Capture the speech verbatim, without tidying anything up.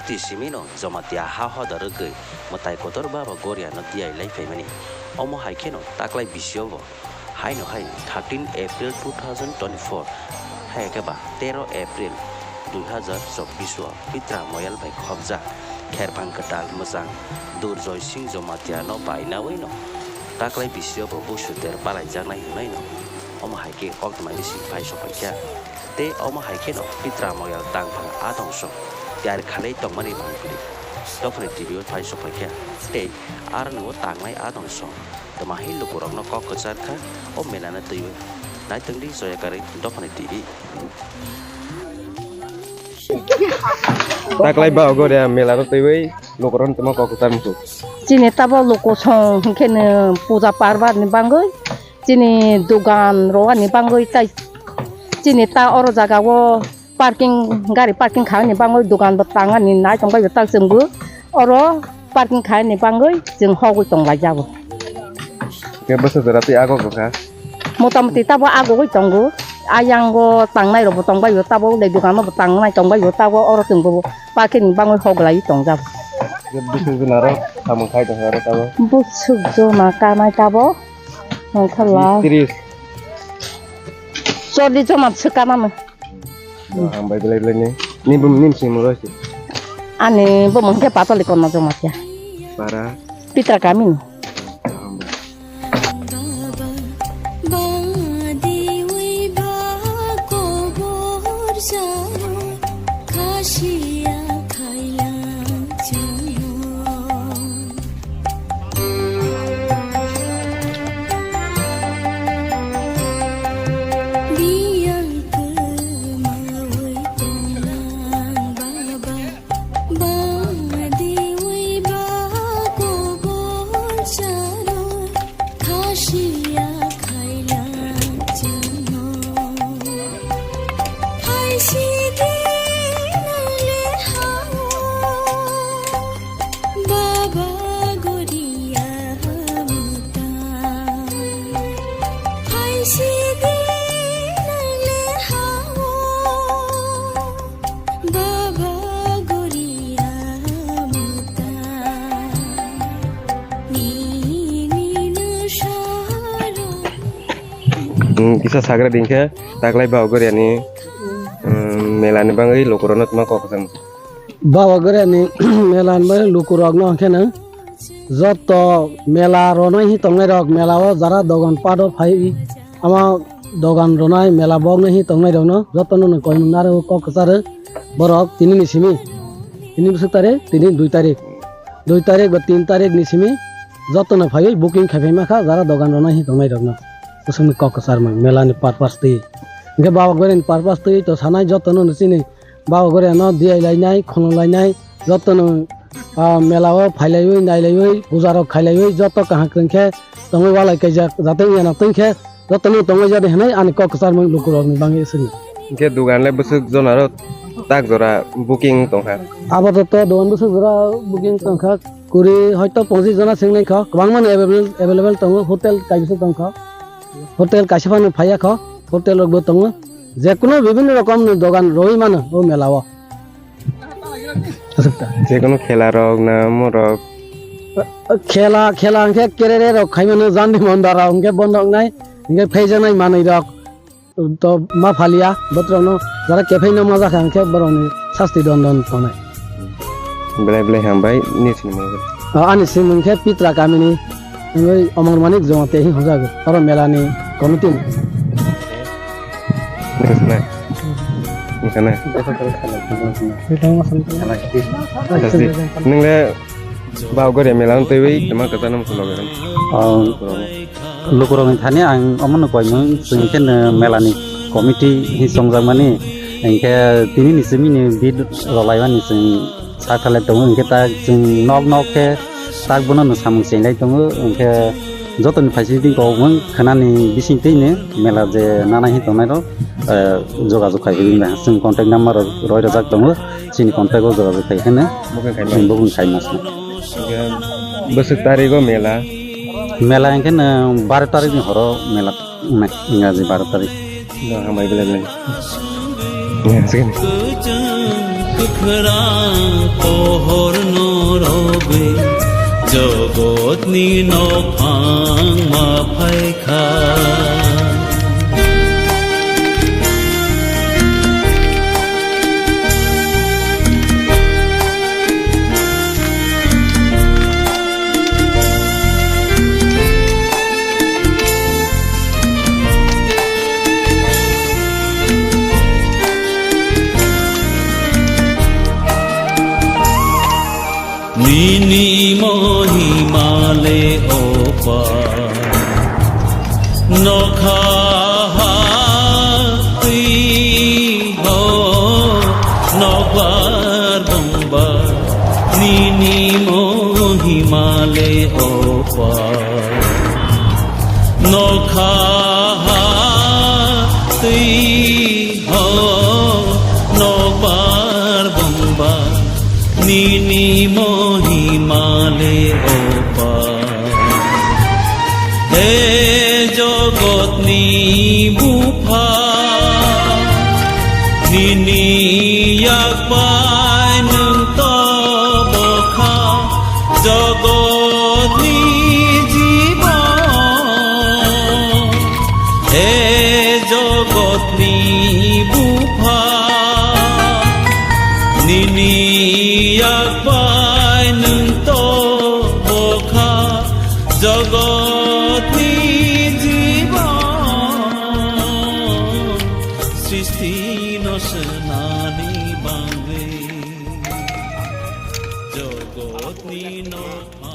Twi simino Jamatia ha hodor wngwi mwtai kotor Baba Goriano diai lai phaimani. Omo hai kheno taklai bisio bo haino hai thirteen April two thousand twenty-four, hai khe ba tero April dui hazar chobbish o Pitra Moyal bai khopjak kherphang kwtal mwchang Durjoy Singh Jamatia no bainawi no taklai bisio bo busuter palaijaknai hwnwi no omo hai khe koktwmani simi phai sokphaikha. Tei omo hai kheno Pitra Moyal tangphang adongso tiyar khalai tongmani mangpili dophani T V o phai sokphaikha. Tei aroni o tangnai adongso twmahi lukurokno kok kwchar kha o melano twiwi. Naitwngdi Joyakarwi dophani T V. Taklai ba ogo de melano twiwi lukurokno twma kok kwchar muchung. Chini tabo luku song hwnkhe no puja parbar ni bangwi chini dugan rwani bangwi tai chini ta oro jaga o parking gari parking khaini bangwi dugan bo tangani nai tongbai bo tak chwngbo oro parking khaini bangwi chwng hogwi tonglaijabo. Khe bwswk jora tei agok rwkha? Motamoti tabo agogwi tongo. Ayango tangnai rokbo tongbai bo tabo, ulai dogano bo tangnai tongbai bo tabo, oro chwngbo pakhe ni bangwi hoglai tongjak. Bwswk jona aro samung khai tongkha aro tabo? Bwswk jona kanai tabo wngkha la tris. Chollish jona swkanani. Hambai belai belai ni. Ni bum ni simi roi si. Ani bumung khe Patali Konna Jamatia. Para. Pitra kami ni. Kisa sagra dingkhe taklai ba ogoriani mela ni bangwi lukurokno tma kok kwchang. Baba Goriani mela ni bagwi lukurokno hwnkhe no joto mela ronai hi tongnai rok, mela o jara dogan pato phai ama dogan ronai mela boknai hi tongnai rokno jotono no koimung naro kok kwcharo borok tini ni simi, tini bwswk tarik, tini dui tarik, dui tarik ba tin tarik ni simi jotono phaiwi booking khai phai ma kha jara dogan ronai hi tongnai rokno bwswkni kok kwchar mung mela ni purpose twi hwnkhe Baba Goriani purpose twi to sanai jotono no chini Baba Goriano diyai lainai, khono lainai, jotono, ah, mela o phai laiwi, nai laiwi, puja rok khai laiwi, joto kaham kwrwng khe tongwi walai kaijak, jate wngya na twi khe jotono tongwi jadi hinwi ani kok kwcharmung lukurokni bagwi swngwi. Hwnkhe dugan le bwswk jona ro tak jora booking tongkha? Apato to dugan bwswk jora booking tongkha, kuri hoito ponchis jona swngnaikha, kwbangmani available, available tongo, hotel kaisa tongkha, hotel kaisa phano phaiya kho, hotel rokbo tongo. Jekunu bibinno rokomni dogan rwi mano o mela o. Jekunu khela rok na omo rok? Khela, khela hwnkhe kerere rok khai mano, jandi monda rok hwnkhe bondo wngnai, hwnkhe phaijaknai manwi rok to ma phaliya, botrokno jara kephaino ma jakha hwnkhe borokni sasti don don tongnai. Belai belai hambai, nini sinimung? O, ani sinimung khe Pitra kamini, wngwi Omor Manik Jamatia hinwi hwnjago, oro melani committee ni. Nini sinai? Nini sinai? Sasti. Nung le Baba Goria mela wng twiwi tama kwchangma phunukgo. Ang lukurokni thani ang omono koimung, chwng khe no melani committee hinwi chongjakmani, hinkhe tini ni simi ni bid rwlaimani chwng sak salai tongo, hinkhe ta chwng nok nok khe tak bono no samung chenglai tongo, hinkhe jotoni phaising twi kok mung khwnani bising twi no mela je nana hinwi tongnai rok, eh, jogajog khai chwng contact number rok roi rwjak tongo, chini contact o jogajog khai kheno booking khai ma. Booking khai ma se. Bwswk tarigo mela? Mela hinkhe no baro tarikni horo mela wngnai, Ingraji baro tarik. No, hambai belai belai. Rang pohor no rogwi jogotni nokphang ma phaikha. Nini mohima le opa nokha ha twi ho nokbar bongba nini mohima le opa nokha ha twi ho nokbar bongba nini mohima le opa. He jogotni bupha, nini yak bai nwng to bokha, jogotni jibon. He jogotni bupha, nini yak bai nwng to bokha, jogotni jibon. Srishti no swnani bangwi, jogotni nokha.